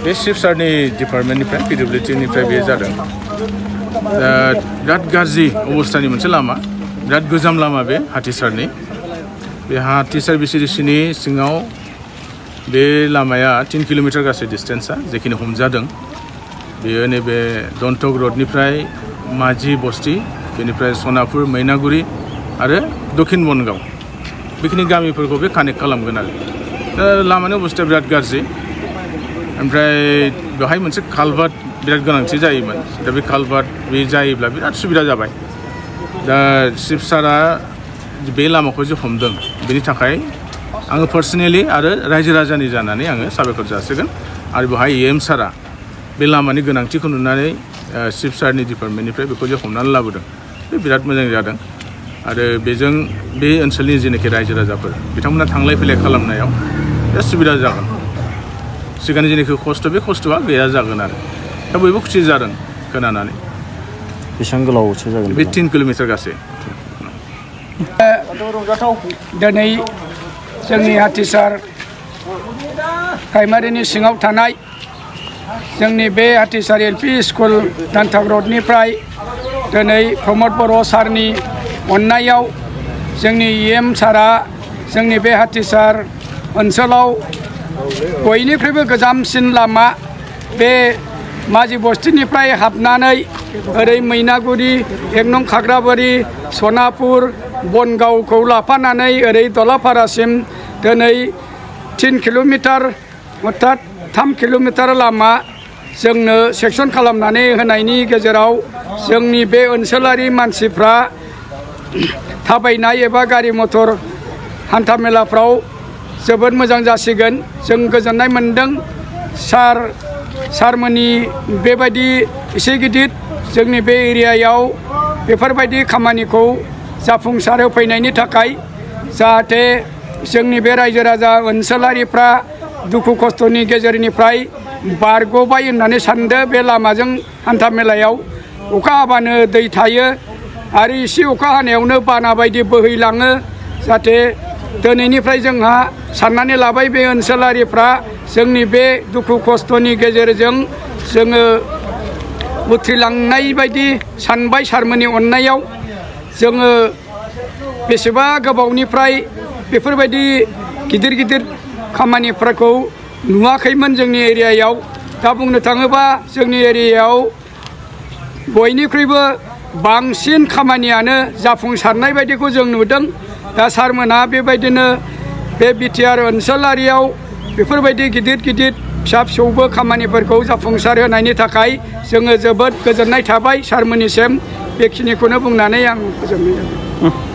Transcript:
बे शिबसारनि डिपार्टमेन्टनिफ्राय पिडब्लिउडिनिफ्राय बे जादों बिराद गाज्रि अबस्थानि मोनसे लामा बिराद गोजाम लामा बे हाथिसारनि बे हाथिसार बिसिडिसिनि सिङाव बे लामाया 3 किल'मिटार गासै डिस्टेन्सआ जेखिनि हमजादों बेयो नैबे दन्तक रडनिफ्राय माझी बस्ती बेनिफ्राय सनापुर मैनागुरि आरो दक्षिण बनगाव बेखिनि गामिफोरखौ बे कानेक्ट खालामगोन आरो दा लामानि अबस्थाया बिराद गाज्रि ओमफ्राय बेवहाय मोनसे कालभार्ट बिराद गोनांथि जायोमोन दा बे कालभार्ट बे जायोब्ला बिराद सुबिदा जाबाय दा शिबसारा बे लामाखौ जे हमदों बेनि थाखाय आङो पार्सनेलि आरो रायजो राजानि जानानै आङो साबायखर जासिगोन आरो बेवहाय एम सारा बे लामानि गोनांथिखौ नुनानै शिबसारनि डिपार्टमेन्टनिफ्राय बेखौ जे हमनानै लाबोदों बे बिराद मोजां जादों आरो बेजों बे ओनसोलनि जेनाखि रायजो राजाफोर बिथांमोना थांलाय फैलाय खालामनायाव बिराद सुबिदा जागोन सिगांनि जेनाखि खस्थ' बे खस्थ'आ गैया जागोन आरो दा बयबो खुसि जादों खोनानानै बेसेबां गोलावसो जागोन बे 3 किल'मिटार गासै दिनै जोंनि हाथिसार प्राइमारिनि सिङाव थानाय जोंनि बे हाथिसार एलपि स्कुल दान्थाक रडनिफ्राय दिनै प्रमद बर' सारनि अननायाव जोंनि एम सारा जोंनि बे हाथिसार ओनसोलाव बयनिख्रुइबो गोजामसिन लामा बे माझी बस्तिनिफ्राय हाबनानै ओरै मैनागुरि 1 नं खाग्राबारि सनापुर बनगावखौ लाफानानै ओरै दलापारासिम दिनै 3 किल'मिटार अर्थात 3 किल'मिटार लामा जोंनो सेक्सन खालामनानै होनायनि गेजेराव जोंनि बे ओनसोलारि मानसिफ्रा थाबायनाय एबा गारि मथर हान्थामेलाफ्राव जोबोद मोजां जासिगोन जों गोजोननाय मोन्दों सारमोननि बेबायदि एसे गिदिर जोंनि बे एरियायाव बेफोरबायदि खामानिखौ जाफुंसार होफैनायनि थाखाय जाहाथे जोंनि बे रायजो राजा ओनसोलारिफ्रा दुखु खस्थ'नि गेजेरनिफ्राय बारग'बाय होननानै सानदो बे लामाजों हान्था मेलायाव अखा हाबानो दै थायो आरो एसे अखा हानायावनो बाना बायदि बोहैलाङो जाहाथे दिनैनिफ्राय जोंहा साननानै लाबाय बे ओनसोलारिफ्रा जोंनि बे दुखु खस्थ'नि गेजेरजों जोङो उथ्रिलांनाय बायदि सानबाय सारमोननि अननायाव जोङो बेसेबा गोबावनिफ्राय बेफोरबायदि गिदिर गिदिर खामानिफोरखौ नुवाखैमोन जोंनि एरियायाव दा बुंनो थाङोबा जोंनि एरियायाव बयनिख्रुइबो बांसिन खामानियानो जाफुंसारनाय बायदिखौ जों नुदों दा सारमोनहा बेबायदिनो बे बिटिआर ओनसोलारियाव बेफोरबायदि गिदिर गिदिर फिसा फिसौबो खामानिफोरखौ जाफुंसार होनायनि थाखाय जोङो जोबोद गोजोननाय थाबाय सारमोननिसिम बेखिनिखौनो बुंनानै आं फोजोबनाय जाबाय।